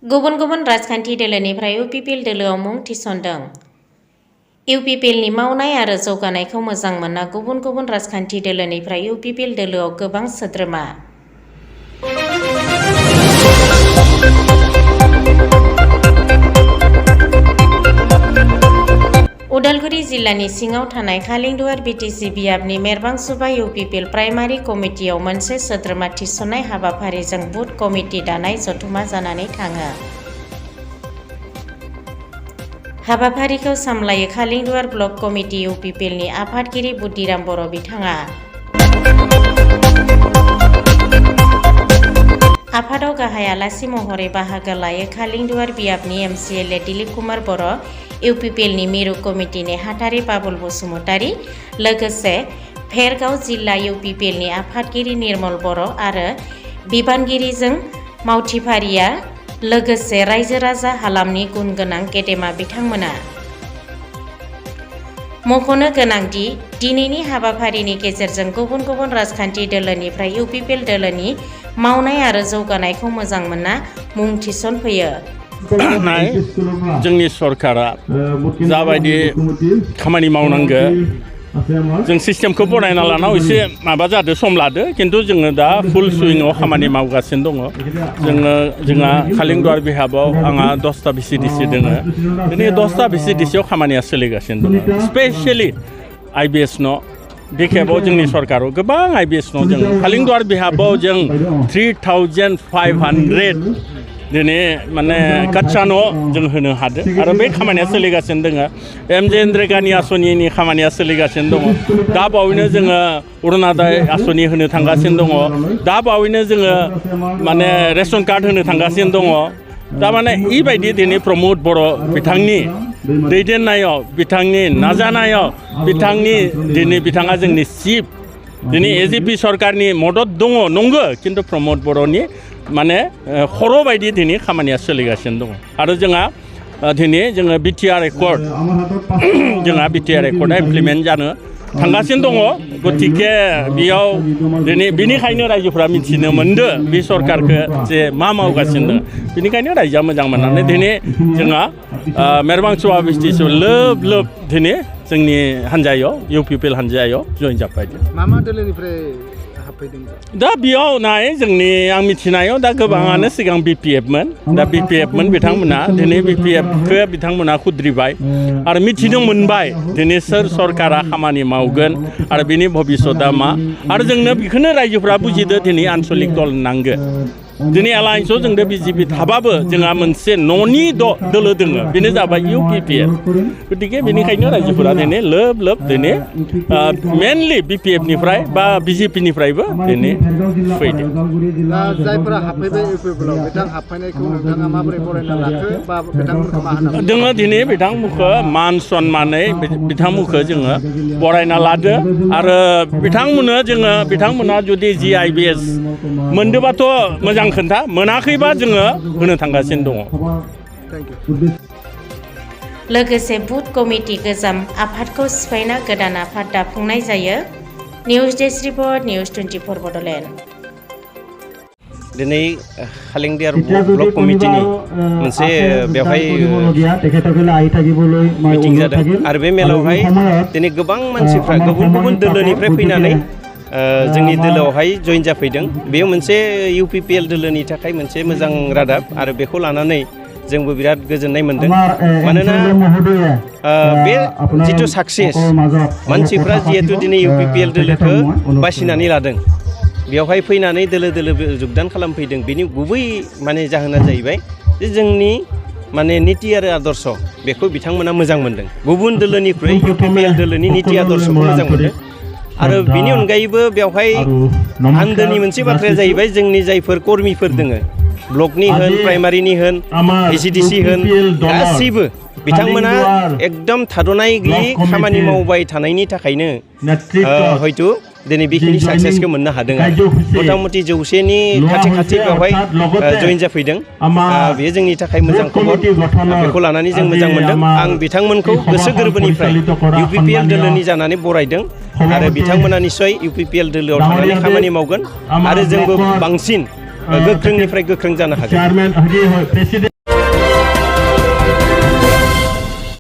गुबुन गुबुन राजखान्थि दोलोनिफ्राय इउपिपिएल दोलोआव मुं थिसनदों। इउपिपिएलनि मावनाय आरो जौगानायखौ मोजां मोनना गुबुन गुबुन राजखान्थि दोलोनिफ्राय इउपिपिएल दोलोआव गोबां सोद्रोमा। उदालगुरि जिल्लानि सिङाव थानाय खालिंदुवार बिटिसि बियाबनि मेरबांसुबा इउपिपिएल प्राइमारि कमिटियाव मोनसे सोद्रोमा थिसननाय हाबाफारिजों बुथ कमिटि दानाय जथुमा जानानै थाङो। हाबाफारिखौ सामलायो खालिंदुवार ब्लक कमिटि इउपिपिएलनि आफादगिरि बुद्धिराम बर' बिथाङा। आफादाव गाहाय आलासि महरै बाहागो लायो खालिंदुवार बियाबनि एमसिएलए दिलीप कुमार बर', इउपिपिएलनि मिरु कमिटि नेहाथारि बाबुल बसुमतारी, लोगोसे भेरगाव जिल्ला इउपिपिएलनि आफादगिरि निर्मल बर' आरो बिबानगिरिजों मावथिफारिया लोगोसे रायजो राजा हालामनि गुन गोनां गेदेमा बिथांमोना। मख'नो गोनांदि दिनैनि हाबाफारिनि गेजेरजों गुबुन गुबुन राजखान्थि दोलोनिफ्राय इउपिपिएल दोलोनि मावनाय आरो जौगानायखौ मोजां मोनना मुं थिसनफैयो। जोंनि सरकारा जाबायदि खामानि मावनांगो जों सिस्टेमखौ बनायना लानायाव एसे माबा जादों, सम लादो, खिन्थु जोङो दा फुल सुइंआव खामानि मावगासिनो दङ। जोंहा खालिंदुवार बिहाबाव आंहा 10टा भिसिडिसि दङ। दिनै 10टा भिसिडिसियाव खामानिया सोलिगासिनो दङ। स्पेसियेलि आइबिएस न' बे खेबाव जोंनि सरकाराव गोबां आइबिएस न' जों खालिंदुवार बिहाबाव जों 3500 दिनै माने काच्चा न' जों होनो हादों आरो बे खामानिया सोलिगासिनो दङ। एमजेएनरेगानि आसनिनि खामानिया सोलिगासिनो दङ। दा बावैनो जोङो अरुणोदय आसनि होनो थांगासिनो दङ। दा बावैनो जोङो माने रेशन कार्ड होनो थांगासिनो दङ। थारमाने इबायदि दिनै प्रमद बर' बिथांनि दैदेननायाव, बिथांनि नाजानायाव, दिनै बिथाङा जोंनि चिफ, दिनै एजिपि सरकारनि मदद दङ नंगौ, खिन्थु प्रमद बर'नि माने खर' बायदि दिनै खामानिया सोलिगासिनो दङ। आरो जोंहा दिनै जोङो बिटिआर एकर्डआ इमप्लिमेन्ट जानो थांगासिनो दङ। गतिके बेयाव दिनै बेनिखायनो रायजोफोरा मिथिनो मोनदो बे सरकारखौ जे मा मावगासिनो दङ। बेनिखायनो रायजोआ मोजां मोननानै दिनै जोंहा मेरबांसुवा बिटिसिआव लोब दिनै जोंनि हान्जायाव इउपिपिएल हान्जायाव जइन जाफैदों। मा दोलोनिफ्राय हाबफैदों? दा बेयाव नाय जोंनि आं मिथिनायाव दा गोबाङानो सिगां बिपिएफमोन। दा बिपिएफमोन बिथांमोना दिनै बिपिएफखौ बिथांमोना खुद्रिबाय आरो मिथिनो मोनबाय दिनै सोर सरकारा खामानि मावगोन आरो बिनि भबिष्यतआ मा। आरो जोंनो बेखौनो रायजोफ्रा बुजिदो दिनै आन्चलिक दल नांगो। दिनै एलायन्सआव जोंनो बिजेपि थाबाबो जोंहा मोनसे न'नि दोलो दोङो, बेनो जाबाय इउपिपिएल। गतिके बेनिखायनो रायजोफोरा दिनै लोब दिनै मेनलि बिपिएफनिफ्राय बा बिजेपिनिफ्रायबो दिनै फैदों। जायफोरा हाबफैबाय इउपिपिएलआव बिथां हाबफैनायखौ नोंथाङा माबोरै बरायना लाखो बा बिथांमोनखौ मा होनो? जोङो दिनै बिथांमोनखौ मान सन्मानै बिथांमोनखौ जोङो बरायना लादो आरो बिथांमोना जुदि GIBS मोनदोबाथ' मोजां खोन्था, मोनाखैबा जोङो होनो थांगासिनो दङ। लोगोसे बुथ कमिटि गोजाम आफादखौ सिफायना गोदान आफाद दाफुंनाय जायो। News desk report, news 24 Bodoland. दिनै खालिंदुवार ब्लक कमिटिनि मोनसे बेवहाय मिटिं जादों आरो बे मेलावहाय दिनै गोबां मानसिफ्रा गुबुन गुबुन दोलोनिफ्राय फैनानै जोंनि दोलोआवहाय जइन जाफैदों। बेयो मोनसे इउपिपिएल दोलोनि थाखाय मोनसे मोजां रादाब आरो बेखौ लानानै जोंबो बिराद गोजोननाय मोनदों। मानोना बे जिथु साक्सेस मानसिफ्रा जिहेतु दिनै इउपिपिएल दोलोखौ बासिनानै लादों, बेवहाय फैनानै दोलो जगदान खालामफैदों। बिनि गुबै माने जाहोना जाहैबाय जे जोंनि माने निति आरो आदर्श बेखौ बिथांमोना मोजां मोनदों। गुबुन दोलोनिख्रुइ इउपिपिएल दोलोनि निति आदर्शखौ मोजां मोनदों। आरो बेनि अनगायैबो बेवहाय आन्दोनि मोनसे बाथ्राया जाहैबाय जोंनि जायफोर कर्मिफोर दोङो, ब्लकनि होन, प्राइमारिनि होन, भिसिडिसि होन, गासैबो बिथांमोना एकदम थाद'नाय गैयै खामानि मावबाय थानायनि थाखायनो हयथ' दिनै बेखिनि साक्सेसखौ मोननो हादों। मथा मथि 100नि खाथि बेवहाय जइन जाफैदों। बेयो जोंनि थाखाय मोजां खबर, बेखौ लानानै जों मोजां मोनदों। आं बिथांमोनखौ गोसो गोरबोनिफ्राय इउपिपिएल दोलोनि जानानै बरायदों आरो बिथांमोना निस्सय इउपिपिएल दोलोआव थांनानै खामानि मावगोन आरो जोंबो बांसिन गोख्रोंनिफ्राय गोख्रों जानो हागोन।